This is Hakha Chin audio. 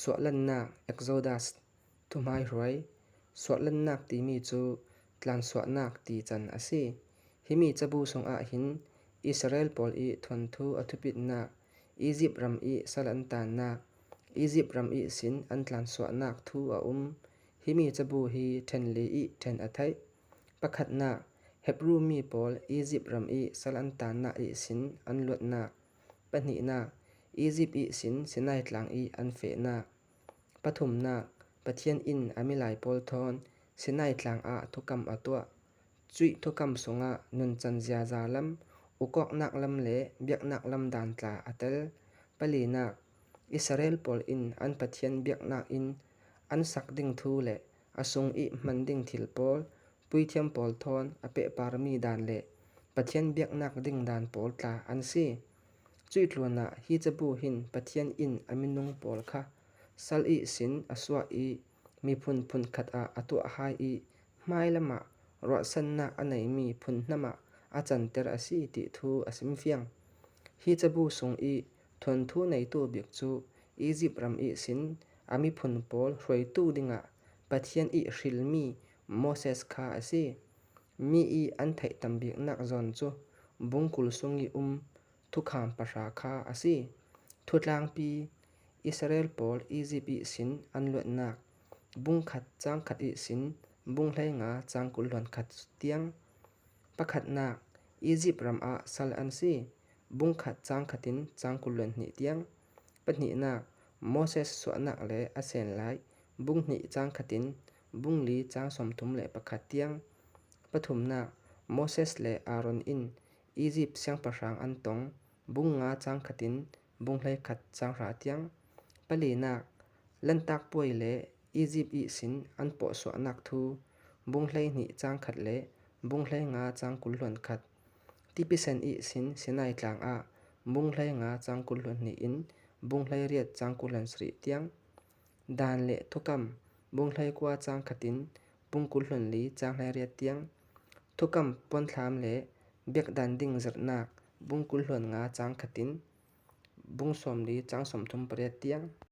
Suahlannak Exodus Thuhmaihruai Suahlannak timi cu tlansuahnak ti can a si. Himi cabu sungah hin Israel pawl i thawnthu a thupitnak, Izipt ram i sal an taannak, Izipt ram i sin an tlansuahnak thu a um. Himi cabu hi ṭhen li i ṭhen a theih. Pakhatnak, Hebru mi pawl Izipt ram i sal an taannak ihsin an luatnak. Pahnihnak, Izipt ihsin Sinai Tlang i an fehnak. Pathumnak, Pathian inn a milai pawl thawn Sinai Tlang ah thukam a tuah. Cuih thukam sungah nuncan ziaza lam, ukawknak lam le biaknak lam dantla a tel. Palinak, Israel pawl in an Pathian biaknak inn an sak ding thu le a sung i hman ding thil pawl, puithiam pawl thawn a pehparmi dan le Pathian biaknak ding dan pawl tla an si. Cuih tluan ah hi cabu hin Pathian inn a minung pawl kha sal ihsin a suah i miphun phunkhat ah a tuah hai i hmailam ah ruahsannak a neimi phun hnam ah a canter a si ti thu a simfiang. Hi cabu sung i thawnthu neitu bik cu Izipt ram ihsin a miphun pawl hruaitu dingah Pathian i hrilmi Moses kha a si. Mi i an theih tam biknak zawn cu bungkul sung i um thukham pahra kha a si. Thutlangpi Israel pawl Izipt ihsin an luatnak bungkhat cangkhat ihsin bung 15 cang 20 hluan khat tiang. Pakhatnak, Izipt ram ah sal an si. Bungkhat cangkhat in cang 20 hluan hnih tiang. Pahnihnak, Moses suahnak le a sen lai bung hnih cangkhat in bung li cang 31 tiang. Pathumnak, Moses le Aaron in Izipt siangpahrang an tong bung nga cangkhat in bung 11 cang hra tiang. Palinak, Lanhtak Puai le Izipt ihsin an pawhsuahnak thu bung 12 cang khat le bung 15 cang 20 hluan khat. Tipisen ihsin Sinai Tlang ah bung 15 cang 20 hluan hnih in bung 18 cang 20 hluan sarih tiang. Dan le thukam bung 19 cang khat in bung 20 hluan li cang 18 tiang. Thukam puanthlam le biakdan ding zirhnak bung 20 hluan nga cang khat in bung 40 cang 38 tiang.